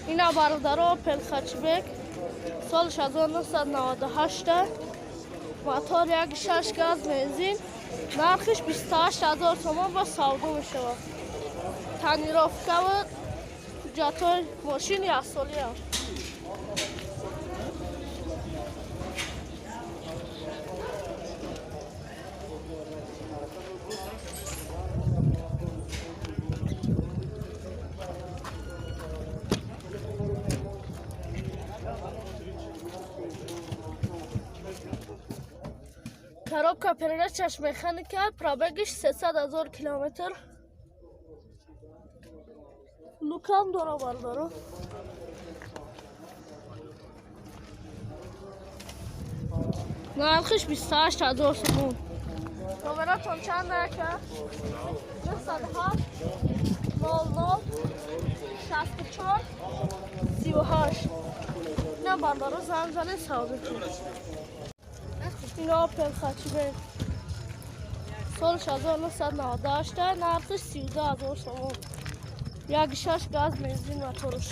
Ина бародаро Опел Хэтчбек соли 1998, мотор 1.6 газ бензин, нархиш 28 000 сомон бо савдо мешавад. Тонировка ва ҳуҷҷатҳои мошин яксолия. Коробка передачаш механика, пробегиш 300 000 километр. Люкам дора, бародаро. Нархиш 28 000 сомон. Номератон чанд, ака? 907 00 64 38. На бародаро, занг занед, савдо кунед. Ина Опел Хэтчбек соли 1998, нархиш 32 000 сомон. 1.6 газ бензин моторш.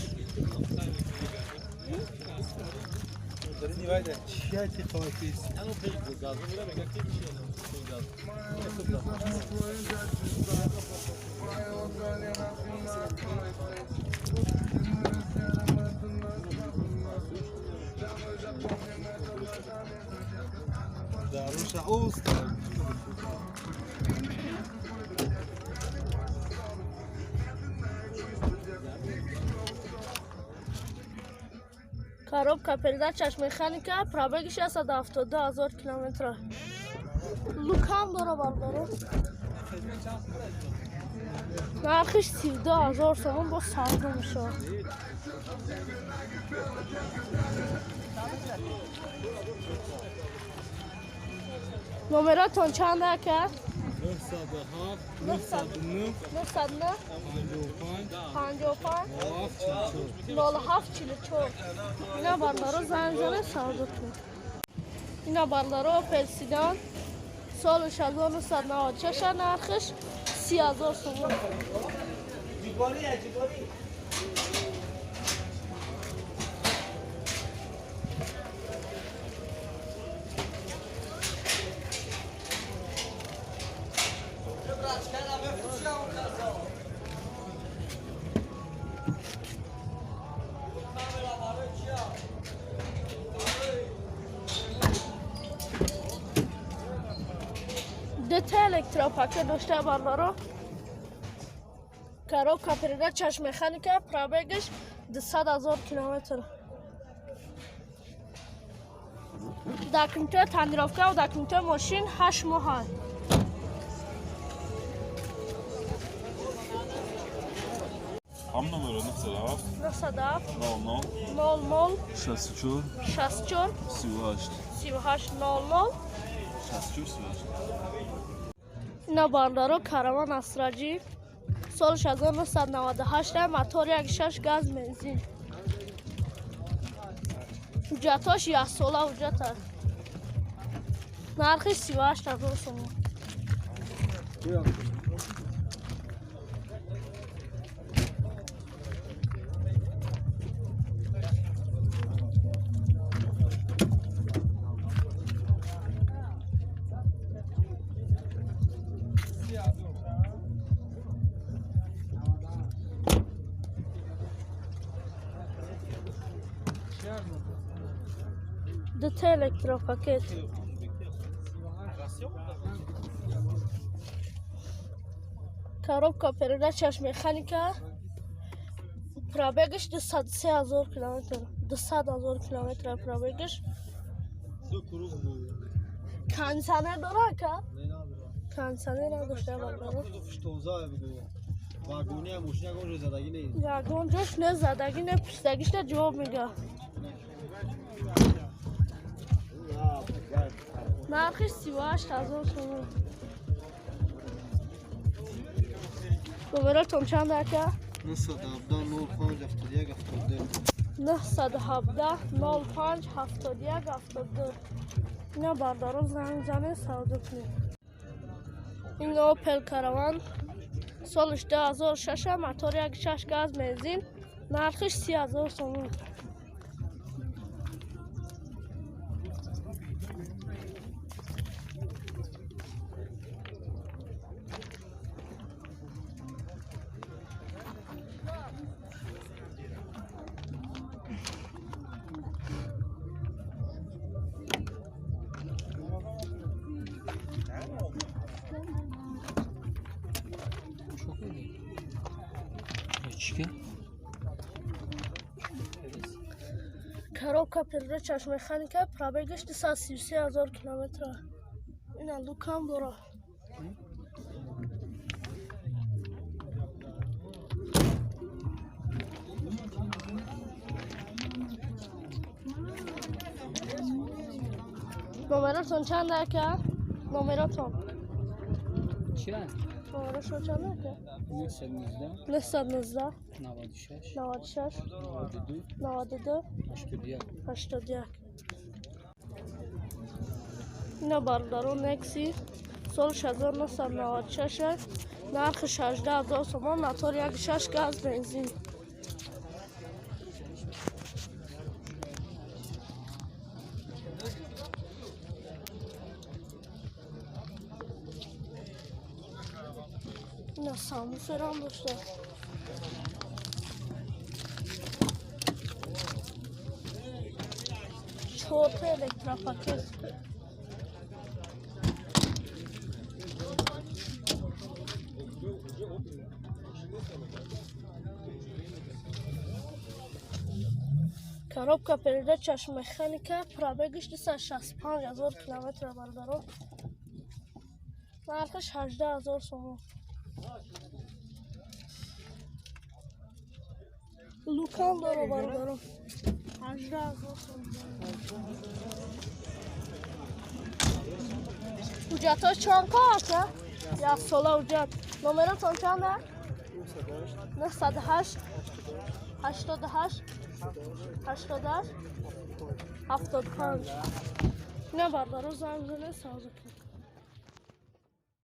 Даруша уста. Коробка передачаш механика, пробегиш 172 000 километра. Люкам дора, бародаро. Нархиш 32 000 сомон бо савдо мешавад. Номератон чанд, ака? 907 909 909 55 55 07 07 44. Ина бародаро, занг занед, савдо кунед. Ина бародаро, Опел седан соли 1996, нархиш 30 000 сомон. Дута электропакет дошта, бародаро. Коробка передачаш механика, пробегиш 200 000 километр. Документои тонировка ва документои мошин 8 моҳа. Ҳам номеро 907 907 00 00 64 64 38 38 00 64 38. Ина бародаро, Караван Астра Ҷи соли 1998, мотор 1.6 газ бензин. Ҳуҷҷатҳош яксола ҳуҷҷат аст. Нархи 38 000 сомон. Дута электропакет. Коробка передачаш механика, пробегиш 203 000 километр, 200 000 километр пробегиш. Кондиционер дора, ака? Кондиционер надошта, бародаро. Ягон ҷош не задагӣ, не пӯстагиш, не ҷавоб мега. Нархиш 38 000 сомон. Номератон чанд, ака? 917 05 71 72. 917 05 71 72. Ина бародаро, занг занед, савдо кунед. Ин Опел Караван солиш 2006, мотор 1.6 газ бензин. Нархиш 30,000 сомон. Коробка передачаш механика, пробегаш 233,000 километра. Ина лукам дора. Номератон чанд ака? Номератон. Чанд? Номерашон чанд ака? 919 919 96 96 92 92 81 81. Ина бародарон Некси сол 1996, нархи 16,000 сомон, мотор 1.6 газ бензин. Ина самбуферам дошта. Чорта электропакет. Коробка передачаш механика, пробегаш 265,000 километр бародарон. Нархаш 18,000 сомон. Лукам дора бародарон. 18,000 сомон. Ҳуҷҷатҳо чанд ака? Як сола ҳуҷҷат. Номератон чанд а? 908 88 88 75. Ина бародарон занг занед, савза кунед.